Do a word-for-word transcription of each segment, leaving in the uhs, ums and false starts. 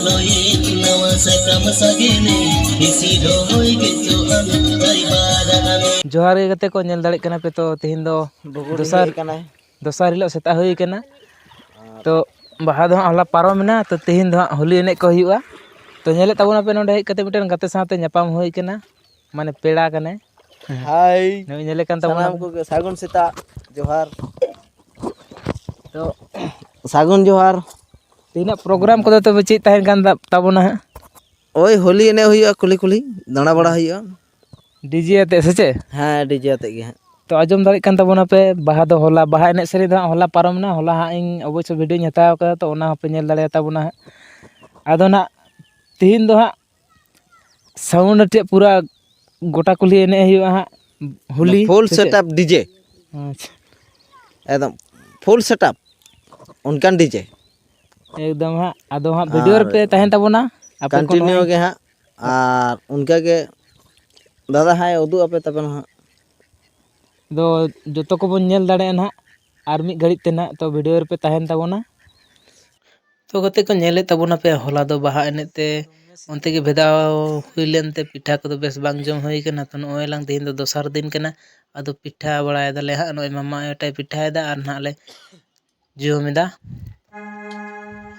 ᱱᱟᱣᱟ ᱥᱟᱠᱟᱢ ᱥᱟᱜᱮᱱᱮ ᱦᱤᱥᱤ ᱨᱚᱦᱚᱭ ᱜᱮᱪᱚᱜᱼᱟ ᱨᱟᱭᱵᱟᱨ ᱟᱱᱮ᱾ ᱡᱚᱦᱟᱨ ᱜᱮ ᱜᱟᱛᱮ ᱠᱚ, ᱧᱮᱞ ᱫᱟᱲᱮᱭᱟᱜ ᱠᱟᱱᱟ ᱯᱮ ᱛᱚ, ᱛᱮᱦᱮᱧ ᱫᱚ ᱵᱩᱜᱩᱲ ᱫᱚᱥᱟᱨ, ᱦᱮᱡ ᱠᱟᱱᱟᱭ᱾ ᱫᱚᱥᱟᱨ ᱦᱤᱞᱳᱜ ᱥᱮᱛᱟᱜ ᱦᱩᱭ ᱠᱟᱱᱟ᱾ ᱟᱨ ᱛᱚ ᱵᱟᱦᱟ ᱫᱚ ᱦᱟᱸᱜ ᱦᱚᱞᱟ ᱯᱟᱨᱚᱢ ᱮᱱᱟ, ᱛᱚ ᱛᱮᱦᱮᱧ ᱫᱚ ᱦᱟᱸᱜ ᱦᱳᱞᱤ ᱮᱱᱮᱡ ᱠᱚ ᱦᱩᱭᱩᱜᱼᱟ᱾ ᱛᱚ ᱧᱮᱞᱮᱫ ᱛᱟᱵᱚᱱᱟᱯᱮ, ᱱᱚᱰᱮ ᱦᱮᱡ ᱠᱟᱛᱮ ᱢᱤᱫᱴᱮᱱ ᱜᱟᱛᱮ ᱥᱟᱶᱛᱮ ᱧᱟᱯᱟᱢ ᱦᱩᱭ ᱠᱟᱱᱟ, ᱢᱟᱱᱮ ᱯᱮᱲᱟ ᱠᱟᱱᱟᱭ᱾ ᱦᱟᱭ᱾ ᱱᱩᱭ ᱧᱮᱞᱮ ᱠᱟᱱ ᱛᱟᱵᱚᱱᱟ᱾ ᱥᱟᱱᱟᱢ ᱠᱚᱜᱮ ᱥᱟᱹᱜᱩᱱ ᱥᱮᱛᱟᱜ ᱡᱚᱦᱟᱨ᱾ ᱛᱚ ᱥᱟᱹᱜᱩᱱ ᱡᱚᱦᱟᱨ᱾ ᱛᱮᱦᱮᱧᱟᱜ ᱯᱨᱳᱜᱨᱟᱢ ᱠᱚᱫᱚ ᱛᱚᱵᱮ ᱪᱮᱫ ᱛᱟᱦᱮᱱ ᱠᱟᱱ ᱛᱟ-, ᱛᱟᱵᱚᱱᱟ ᱦᱟᱸᱜ? ᱳᱭ ᱦᱳᱞᱤ ᱮᱱᱮᱡ ᱦᱩᱭᱩᱜᱼᱟ, ᱠᱩᱞᱦᱤ ᱠᱩᱞᱦᱤ ᱫᱟᱬᱟ ᱵᱟᱲᱟ ᱦᱩᱭᱩᱜᱼᱟ᱾ ᱰᱤᱡᱮ ᱟᱛᱮ ᱥᱮ ᱪᱮᱫ? ᱦᱮᱸ, ᱰᱤᱡᱮ ᱟᱛᱮ ᱜᱮ ᱦᱟᱸᱜ᱾ ᱛᱚ ᱟᱸᱡᱚᱢ ᱫᱟᱲᱮᱭᱟᱜ ᱠᱟᱱ ᱛᱟᱵᱚᱱᱟᱯᱮ, ᱵᱟᱦᱟ ᱫᱚ ᱦᱚᱞᱟ, ᱵᱟᱦᱟ ᱮᱱᱮᱡ ᱥᱮᱨᱮᱧ ᱫᱚ ᱦᱟᱸᱜ ᱦᱚᱞᱟ ᱯᱟᱨᱚᱢ ᱮᱱᱟ᱾ ᱦᱚᱞᱟ ᱦᱟᱸᱜ ᱤᱧ ᱚᱵᱚᱥᱥᱳᱭ ᱵᱷᱤᱰᱤᱭᱳᱧ ᱦᱟᱛᱟᱣ ᱠᱟᱫᱟ, ᱛᱚ ᱚᱱᱟ ᱦᱚᱸᱯᱮ ᱧᱮᱞ ᱫᱟᱲᱮᱭᱟᱛᱟ ᱵᱚᱱᱟ ᱦᱟᱸᱜ᱾ ᱟᱫᱚ ᱱᱟᱜ ᱛᱮᱦᱮᱧ ᱫᱚ ᱦᱟᱸᱜ ᱥᱟᱣᱩᱱᱰ ᱟᱛᱮᱫ ᱯᱩᱨᱟ ᱜᱚᱴᱟ ᱠᱩᱞᱦᱤ ᱮᱱᱮᱡ ᱦᱩᱭᱩᱜᱼᱟ ᱦᱟᱸᱜ ᱦᱳᱞᱤ, ᱯᱷᱩᱞ ᱥᱮ ᱪᱮᱫ? Setup DJ. ᱟᱪᱪᱷᱟ᱾ ᱮᱠᱫᱚᱢ ᱯᱷᱩᱞ ᱥᱮᱴᱟᱯ, ᱚᱱᱠᱟᱱ ᱰᱤᱡᱮ᱾ ᱮᱠᱫᱚᱢ ᱦᱟᱸᱜ, ᱟᱫᱚ ᱦᱟᱸᱜ ᱵᱷᱤᱰᱤᱭᱳ ᱟᱨ ᱨᱮᱯᱮ ᱛᱟᱦᱮᱱ ᱛᱟᱵᱚᱱᱟ, ᱟᱯᱮ ᱠᱚ ᱠᱚᱱᱴᱤᱱᱤᱭᱩ ᱱᱚᱜᱼᱚᱭ᱾ ᱜᱮ ᱦᱟᱸᱜ, ᱟᱨ ᱚᱱᱠᱟ ᱜᱮ ᱫᱟᱫᱟ ᱦᱟᱸᱜ ᱮ ᱩᱫᱩᱜ ᱟᱯᱮ ᱛᱟᱵᱚᱱᱟ ᱦᱟᱸᱜ᱾ ᱟᱫᱚ ᱡᱚᱛᱚ ᱠᱚᱵᱚᱱ ᱧᱮᱞ ᱫᱟᱲᱮᱭᱟᱜᱼᱟ ᱱᱟᱦᱟᱜ ᱟᱨ ᱢᱤᱫ ᱜᱷᱟᱹᱲᱤᱡ ᱛᱮ ᱱᱟᱦᱟᱜ, ᱛᱚ ᱵᱷᱤᱰᱤᱭᱳ ᱨᱮᱯᱮ ᱛᱟᱦᱮᱱ ᱛᱟᱵᱚᱱᱟ᱾ ᱛᱚ ᱜᱟᱛᱮ ᱠᱚ, ᱧᱮᱞᱮᱫ ᱛᱟᱵᱚᱱᱟᱯᱮ, ᱦᱚᱞᱟ ᱫᱚ ᱵᱟᱦᱟ ᱮᱱᱮᱡ ᱛᱮ ᱚᱱᱛᱮ ᱜᱮ ᱵᱷᱮᱫᱟᱣ ᱦᱩᱭ ᱞᱮᱱᱛᱮ ᱯᱤᱴᱷᱟ ᱠᱚᱫᱚ ᱵᱮᱥ ᱵᱟᱝ ᱡᱚᱢ ᱦᱩᱭ ᱠᱟᱱᱟ᱾ ᱛᱚ ᱱᱚᱜᱼᱚᱭ ᱞᱟᱝ, ᱛᱮᱦᱮᱧ ᱫᱚ ᱫᱚᱥᱟᱨ ᱫᱤᱱ ᱠᱟᱱᱟ, ᱟᱫᱚ ᱯᱤᱴᱷᱟ ᱵᱟᱲᱟᱭ ᱫᱟᱞᱮ ᱦᱟᱸᱜ, ᱱᱚᱜᱼᱚᱭ ᱢᱟᱢᱟ ᱟᱭᱳ ᱴᱟᱜ ᱯᱤᱴᱷᱟᱭᱮᱫᱟ ᱟᱨ ᱱᱟᱦᱟᱜ ᱞᱮ ᱡᱚᱢ ᱮᱫᱟ᱾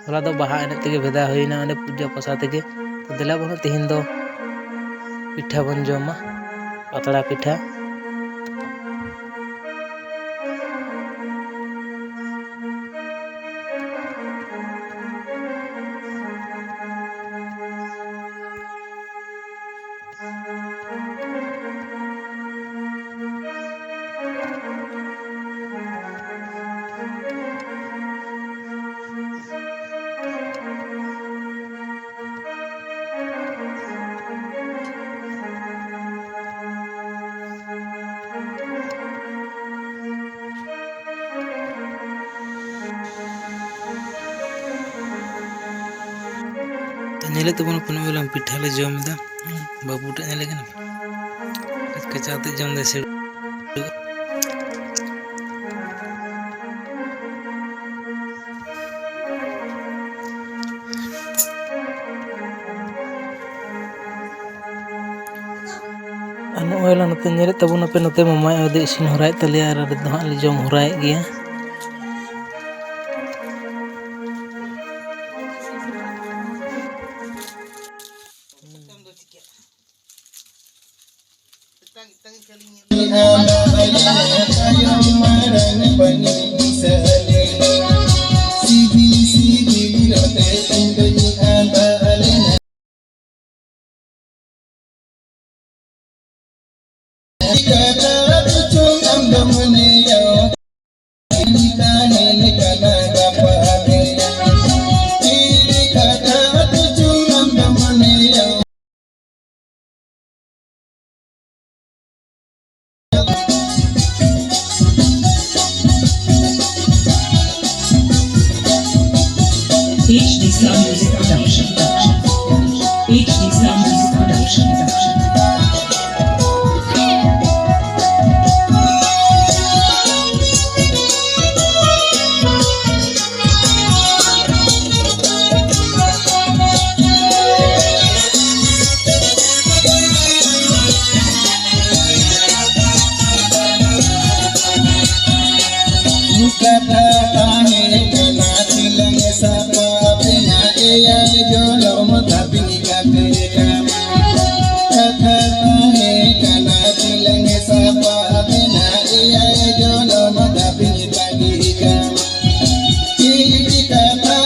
ᱦᱚᱞᱟ ᱫᱚ ᱵᱟᱦᱟ ᱮᱱᱮᱡ ᱛᱮᱜᱮ ᱵᱷᱮᱫᱟ ᱦᱩᱭᱱᱟ, ᱚᱸᱰᱮ ᱯᱩᱡᱟᱹ ᱯᱟᱥᱟ ᱛᱮᱜᱮ᱾ ᱛᱚ ᱫᱮᱞᱟ ᱵᱚᱱ, ᱛᱮᱦᱮᱧ ᱫᱚ ᱯᱤᱴᱷᱟ ᱵᱚᱱ ᱡᱚᱢᱟ, ᱯᱟᱛᱲᱟ ᱯᱤᱴᱷᱟ᱾ ᱛᱚ ᱧᱮᱞᱮᱫ ᱛᱟᱵᱚᱱ ᱯᱮ, ᱱᱚᱜᱼᱚᱭ ᱞᱟᱝ ᱯᱤᱴᱷᱟᱹ ᱞᱮ ᱡᱚᱢ ᱮᱫᱟ᱾ ᱵᱟᱹᱵᱩ ᱴᱟᱜ ᱧᱮᱞᱮ ᱠᱟᱱᱟ, ᱠᱟᱪᱟ ᱛᱮ ᱡᱚᱢ ᱫᱟᱭ ᱥᱮ᱾ ᱱᱚᱜᱼᱚᱭ ᱞᱟ ᱱᱚᱛᱮ ᱧᱮᱞᱮᱫ ᱛᱟᱵᱚᱱᱟᱯᱮ, ᱱᱚᱛᱮ ᱢᱟᱢᱟᱭ ᱟᱭᱳ ᱫᱚ ᱤᱥᱤᱱ ᱦᱚᱨᱟᱭᱮᱫ ᱛᱟᱞᱮᱭᱟ ᱟᱨ ᱟᱞᱮ ᱫᱚ ᱦᱟᱸᱜ ᱞᱮ ᱡᱚᱢ ᱦᱚᱨᱟᱭᱮᱫ ᱜᱮᱭᱟ᱾ H D Sound Music Production. H D Sound Music Production. ᱠᱟᱛᱷᱟ ᱛᱟᱦᱮᱸ ᱠᱟᱱᱟ ᱛᱤᱞᱟᱹᱝ ᱥᱟᱯᱟᱵ ᱨᱮᱱᱟᱜ ᱮᱭᱟᱭ ᱡᱚᱱᱚᱢ ᱫᱷᱟᱹᱵᱤᱡ ᱜᱟᱛᱮ ᱠᱟᱱᱟ᱾ ᱠᱟᱛᱷᱟ ᱛᱟᱦᱮᱸ ᱠᱟᱱᱟ ᱛᱤᱞᱟᱹᱝ ᱥᱟᱯᱟᱵ ᱨᱮᱱᱟᱜ ᱮᱭᱟᱭ ᱡᱚᱱᱚᱢ ᱫᱷᱟᱹᱵᱤᱡ ᱛᱟᱺᱜᱤ ᱠᱟᱱᱟ᱾ ᱪᱮᱫ ᱠᱟᱛᱷᱟ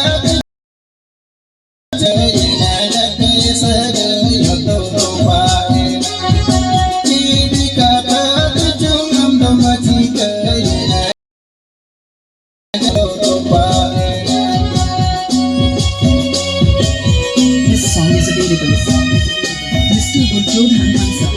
This song is available. Mister Gurjodhan Hansal.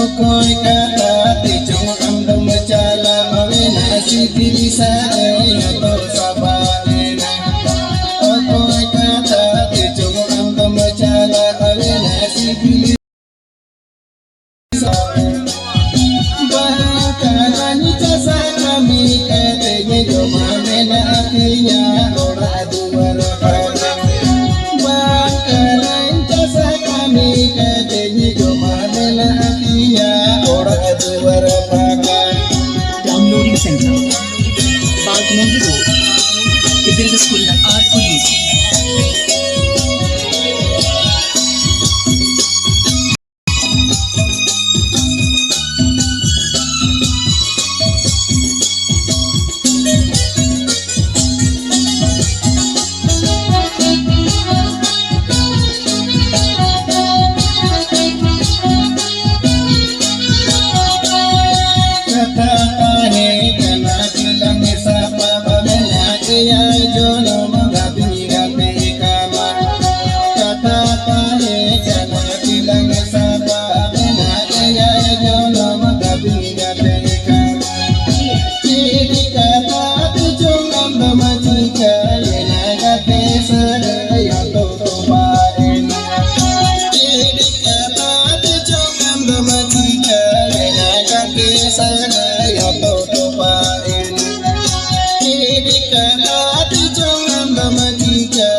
ᱚᱠᱚᱭ ᱠᱟᱛᱷᱟ ᱛᱮᱪᱚᱝ ᱟᱢ ᱫᱚᱢ ᱪᱟᱞᱟᱣ ᱮᱱᱟ, ᱥᱤᱯᱤᱞ ᱥᱟᱹᱜᱟᱹᱭ ᱦᱚᱸᱛᱚ ᱥᱟᱵᱟᱜ ᱮᱱᱟ᱾ Centre, Bagmandi Road, Idil School, Arpuli. ᱠᱟᱛᱷᱟ ᱛᱟᱦᱮᱸ ᱠᱟᱱᱟ ᱛᱤᱞᱟᱹᱝ ᱥᱟᱯᱟᱵ ᱢᱮᱱᱟᱜ ᱜᱮᱭᱟ ᱡᱚᱱᱚᱢ ᱫᱷᱟᱹᱵᱤᱡ ᱜᱟᱛᱮ ᱠᱟᱢᱟ᱾ ᱠᱟᱛᱷᱟ ᱛᱟᱦᱮᱸ ᱠᱟᱱᱟ ᱛᱤᱞᱟᱹᱝ ᱥᱟᱯᱟᱵ ᱢᱮᱱᱟᱜ ᱜᱮᱭᱟ ᱡᱚᱱᱚᱢ ᱫᱷᱟᱹᱵᱤᱡ ᱜᱟᱛᱮ ᱠᱟᱢᱟ᱾ ᱪᱮᱫ ᱠᱟᱛᱷᱟ ᱛᱮᱪᱚᱝ ᱟᱢ ᱫᱚᱢ ᱪᱤᱠᱟᱹᱭᱮᱱᱟ ᱜᱟᱛᱮ ᱥᱟᱹᱜᱟᱹᱭ ᱦᱚᱸ ᱛᱚᱯᱟᱜ ᱮᱱᱟ᱾ ᱪᱮᱫ ᱠᱟᱛᱷᱟ ᱛᱮᱪᱚᱝ ᱟᱢ ᱫᱚᱢ ᱪᱤᱠᱟᱹᱭᱮᱱᱟ ᱜᱟᱛᱮ ᱥᱟᱹᱜᱟᱹᱭ ᱦᱚᱸ ᱛᱚᱯᱟᱜ ᱮᱱᱟ᱾ ᱪᱮᱫ ᱠᱟᱛᱷᱟ ᱛᱮᱪᱚᱝ ᱟᱢ ᱫᱚᱢ ᱪᱤᱠᱟᱹ